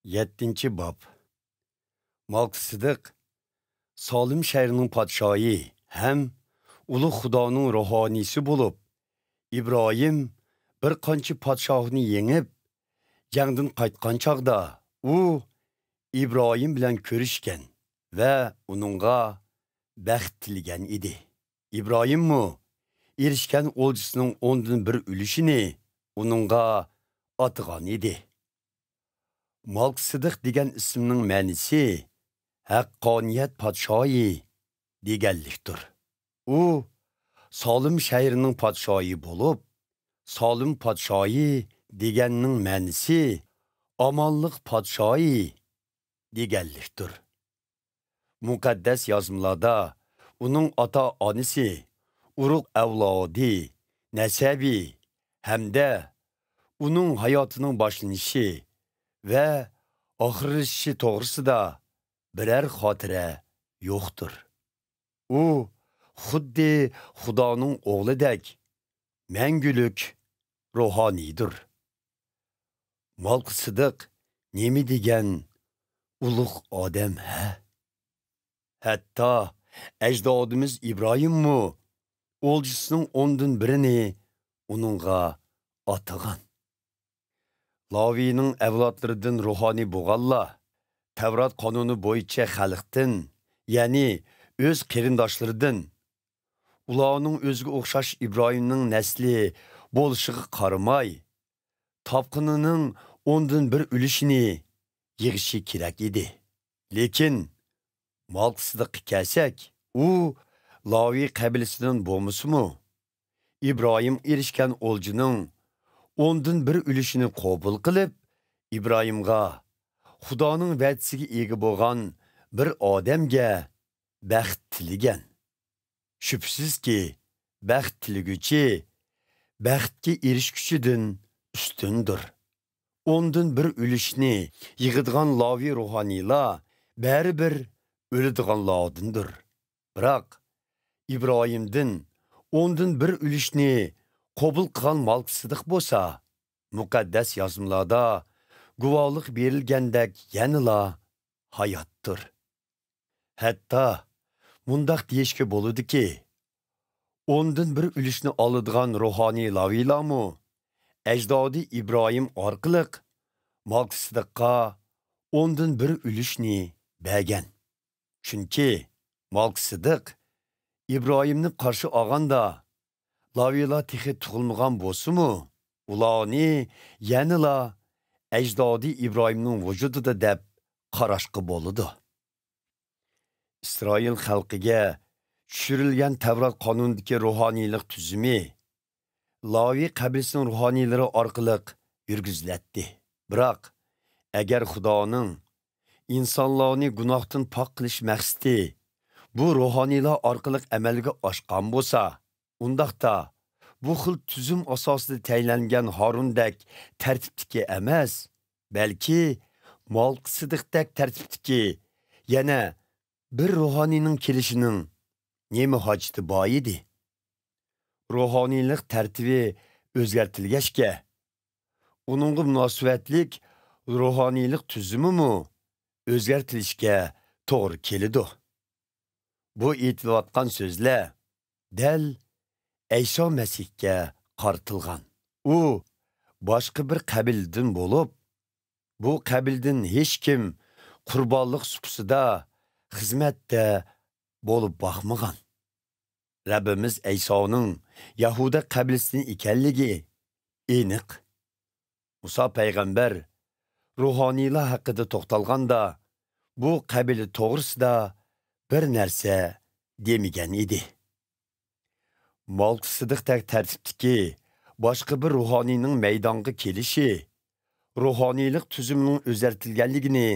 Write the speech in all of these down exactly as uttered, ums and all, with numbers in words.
يەتتىنچى باب. مالكىسىدىق سالىم شەھىرىنىڭ پادىشاھى ھەم ئۇلۇغ خۇدانىڭ روھانىيسى بولۇپ، ئىبراھىم بىر قانچە پادىشاھنى يېڭىپ، جەڭدىن قايتقان چاغدا، ئۇ ئىبراھىم بىلەن كۆرۈشكەن ۋە ئۇنىڭغا بەخت تىلىگەن ئىدى. ئىبراھىممۇ ئېرىشكەن ئولجىسىنىڭ ئوندىن بىر ئۈلۈشىنى ئۇنىڭغا ئاتىغان ئىدى. مالكىسىدىق دېگەن ئىسىمنىڭ مەنىسى «ھەققانىيەت پادىشاھى» دېگەنلىكتۇر. ئۇ سالىم شەھىرىنىڭ پادىشاھى بولۇپ، سالىم پادىشاھى دېگەننىڭ مەنىسى «ئامانلىق پادىشاھى» دېگەنلىكتۇر. مۇقەددەس يازمىلاردا ئۇنىڭ ئاتا-ئانىسى، ئۇرۇق-ئەۋلادى، نەسەبى ھەمدە ئۇنىڭ ھاياتىنىڭ باشلىنىشى ۋە ئاخىرلىشىشى توغرىسىدا بىرەر خاتىرە يوقتۇر. ئۇ خۇددى خۇدانىڭ ئوغلىدەك مەڭگۈلۈك روھانىيدۇر. مالكىسىدىق نېمە دېگەن ئۇلۇغ ئادەم، ھە؟ ھەتتا ئەجدادىمىز ئىبراھىممۇ ئولجىسىنىڭ ئوندىن بىرىنى ئۇنىڭغا ئاتىغان. لاۋىنىڭ ئەۋلادلىرىدىن روھانىي بولغانلار تەۋرات قانۇنى بويىچە خەلقتىن، يەنى ئۆز قېرىنداشلىرىدىن، ئۇلارنىڭ ئۆزىگە ئوخشاش ئىبراھىمنىڭ نەسلى بولۇشىغا قارىماي، تاپقىنىنىڭ ئوندىن بىر ئۈلۈشىنى يىغىشى كېرەك ئىدى. لېكىن مالكىسىدىققا كەلسەك، ئۇ لاۋى قەبىلىسىدىن بولمىسىمۇ، ئىبراھىم ئېرىشكەن ئولجىنىڭ ئوندىن بىر ئۈلۈشىنى قوبۇل قىلىپ، ئىبراھىمغا خۇدانىڭ ۋەدىسىگە ئىگە بولغان بىر ئادەمگە بەخت تىلىگەن. شۈبھىسىزكى، بەخت تىلىگۈچى بەختكە ئېرىشكۈچىدىن ئۈستۈندۇر. ئوندىن بىر ئۈلۈشنى يىغىدىغان لاۋى روھانىيلار بەرىبىر ئۆلىدىغانلاردىندۇر. بىراق، ئىبراھىمدىن ئوندىن بىر ئۈلۈشنى قوبۇل قىلغان مالكىسىدىق بولسا، مۇقەددەس يازمىلاردا گۇۋاھلىق بېرىلگەندەك يەنىلا ھاياتتۇر. ھەتتا مۇنداق دېيىشكە بولىدۇكى، ئوندىن بىر ئۈلۈشنى ئالىدىغان روھانىي لاۋىلارمۇ ئەجدادى ئىبراھىم ئارقىلىق مالكىسىدىققا ئوندىن بىر ئۈلۈشنى بەرگەن. چۈنكى مالكىسىدىق ئىبراھىمنى قارشى ئالغاندا، لاۋىلار تېخى تۇغۇلمىغان بولسىمۇ، ئۇلارنى يەنىلا ئەجدادى ئىبراھىمنىڭ ۋۇجۇدىدا دەپ قاراشقا بولىدۇ. ئىسرائىل خەلقىگە چۈشۈرۈلگەن تەۋرات قانۇنىدىكى روھانىيلىق تۈزۈمى لاۋى قەبىلىسىنىڭ روھانىيلىرى ئارقىلىق يۈرگۈزۈلەتتى. بىراق، ئەگەر خۇدانىڭ ئىنسانلارنى گۇناھتىن پاك قىلىش مەقسىتى بۇ روھانىيلار ئارقىلىق ئەمەلگە ئاشقان بولسا، ئۇنداقتا بۇ خىل تۈزۈم ئاساسىدا تەيىنلەنگەن ھارۇندەك تەرتىپتىكى ئەمەس، بەلكى مالكىسىدىقتەك تەرتىپتىكى يەنە بىر روھانىينىڭ كېلىشىنىڭ نېمە ھاجىتى بار ئىدى؟ روھانىيلىق تەرتىپى ئۆزگەرتىلگەچكە، ئۇنىڭغا مۇناسىۋەتلىك روھانىيلىق تۈزۈمىمۇ ئۆزگەرتىلىشكە توغرا كېلىدۇ. بۇ ئېيتىلىۋاتقان سۆزلەر دەل ئەيسا مەسىھكە قارىتىلغان. ئۇ باشقا بىر قەبىلىدىن بولۇپ، بۇ قەبىلىدىن ھېچكىم قۇربانلىق سۇپىسىدا خىزمەتتە بولۇپ باقمىغان. رەببىمىز ئەيسانىڭ يەھۇدا قەبىلىسىدىن ئىكەنلىكى ئېنىق. مۇسا پەيغەمبەر روھانىيلار ھەققىدە توختالغاندا، بۇ قەبىلە توغرىسىدا بىر نەرسە دېمىگەن ئىدى. مالكىسىدىقتەك تەرتىپتىكى باشقا بىر روھانىينىڭ مەيدانغا كېلىشى روھانىيلىق تۈزۈمىنىڭ ئۆزگەرتىلگەنلىكىنى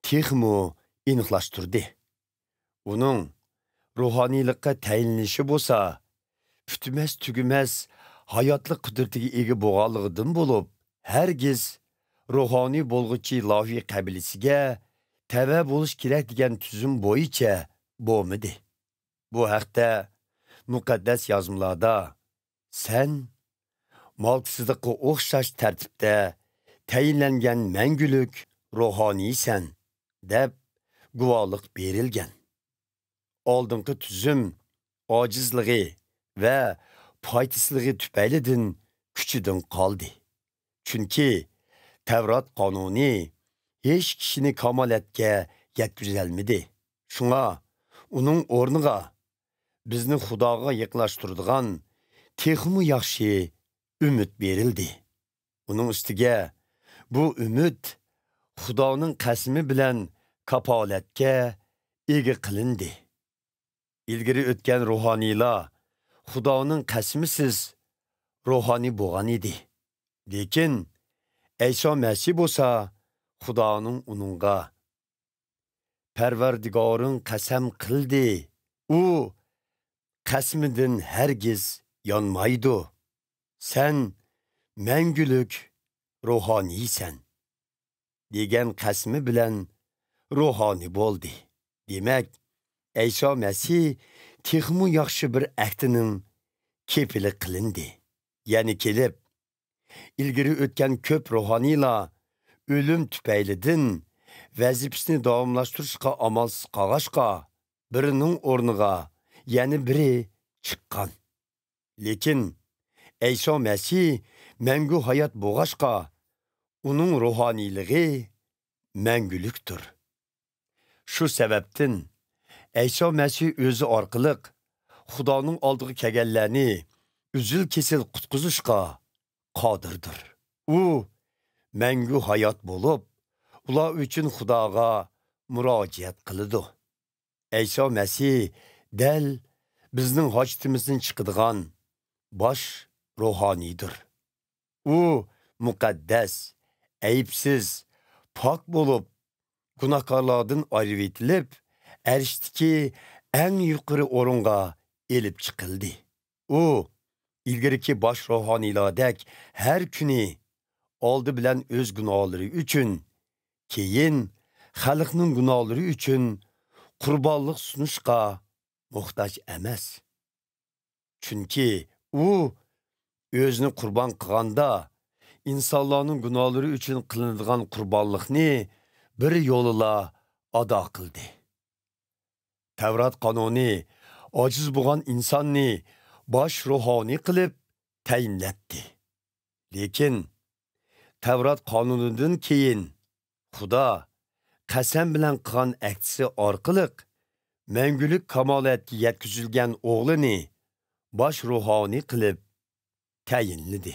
تېخىمۇ ئېنىقلاشتۇردى. ئۇنىڭ روھانىيلىققا تەيىنلىنىشى بولسا، پۈتمەس-تۈگىمەس ھاياتلىق قۇدرىتىگە ئىگە بولغانلىقىدىن بولۇپ، ھەرگىز روھانىي بولغۇچى لاۋىي قەبىلىسىگە تەۋە بولۇش كېرەك دېگەن تۈزۈم بويىچە بولمىدى. بۇ ھەقتە مۇقەددەس يازمىلاردا، «سەن مالكىسىدىققا ئوخشاش تەرتىپتە تەيىنلەنگەن مەڭگۈلۈك روھانىيسەن» دەپ گۇۋاھلىق بېرىلگەن. ئالدىنقى تۈزۈم ئاجىزلىقى ۋە پايدىسىزلىقى تۈپەيلىدىن كۈچىدىن قالدى. چۈنكى تەۋرات قانۇنى ھېچ كىشىنى كامالەتكە يەتكۈزەلمىدى. شۇڭا ئۇنىڭ ئورنىغا بىزنى خۇداغا يېقىنلاشتۇرىدىغان تېخىمۇ ياخشى ئۈمىد بېرىلدى. ئۇنىڭ ئۈستىگە بۇ ئۈمىد خۇدانىڭ قەسىمى بىلەن كاپالەتكە ئىگە قىلىندى. ئىلگىرى ئۆتكەن روھانىيلار خۇدانىڭ قەسىمىسىز روھانىي بولغان ئىدى. لېكىن ئەيسا مەسىھ بولسا خۇدانىڭ ئۇنىڭغا «پەرۋەردىگارىڭ قەسەم قىلدى، ئۇ قەسىمىدىن ھەرگىز يانمايدۇ. سەن مەڭگۈلۈك روھانىيسەن» دېگەن قەسىمى بىلەن روھانىي بولدى. دېمەك، ئەيسا مەسىھ تېخىمۇ ياخشى بىر ئەھدىنىڭ كېپىلى قىلىندى. يەنە كېلىپ، ئىلگىرى ئۆتكەن كۆپ روھانىيلار ئۆلۈم تۈپەيلىدىن ۋەزىپىسىنى داۋاملاشتۇرۇشقا ئامالسىز قالغاچقا، بىرىنىڭ ئورنىغا يەنە بىرى چىققان. لېكىن ئەيسا مەسىھ مەڭگۈ ھايات بولغاچقا، ئۇنىڭ روھانىيلىقى مەڭگۈلۈكتۇر. شۇ سەۋەبتىن ئەيسا مەسىھ ئۆزى ئارقىلىق خۇدانىڭ ئالدىغا كەلگەنلەرنى ئۈزۈل-كېسىل قۇتقۇزۇشقا قادىردۇر. ئۇ مەڭگۈ ھايات بولۇپ، ئۇلار ئۈچۈن خۇداغا مۇراجىئەت قىلىدۇ. ئەيسا مەسىھ دەل بىزنىڭ ھاجىتىمىزدىن چىقىدىغان باش روھانىيدۇر. ئۇ مۇقەددەس، ئەيىبسىز، پاك بولۇپ، گۇناھكارلاردىن ئايرىۋېتىلىپ، ئەرشتىكى ئەڭ يۇقىرى ئورۇنغا ئېلىپ چىقىلدى. ئۇ ئىلگىرىكى باش روھانىيلاردەك ھەر كۈنى ئالدى بىلەن ئۆز گۇناھلىرى ئۈچۈن، كېيىن خەلقنىڭ گۇناھلىرى ئۈچۈن قۇربانلىق سۇنۇشقا موھتاج ئەمەس. چۈنكى ئۇ ئۆزىنى قۇربان قىلغاندا، ئىنسانلارنىڭ گۇناھلىرى ئۈچۈن قىلىنىدىغان قۇربانلىقنى بىر يولىلا ئادا قىلدى. تەۋرات قانۇنى ئاجىز بولغان ئىنساننى باش روھانىي قىلىپ تەيىنلەتتى. لېكىن تەۋرات قانۇنىدىن كېيىن خۇدا قەسەم بىلەن قىلغان ئەھدىسى ئارقىلىق مەڭگۈلۈك كامالەتكە يەتكۈزۈلگەن ئوغلىنى باش روھانىي قىلىپ تەيىنلىدى.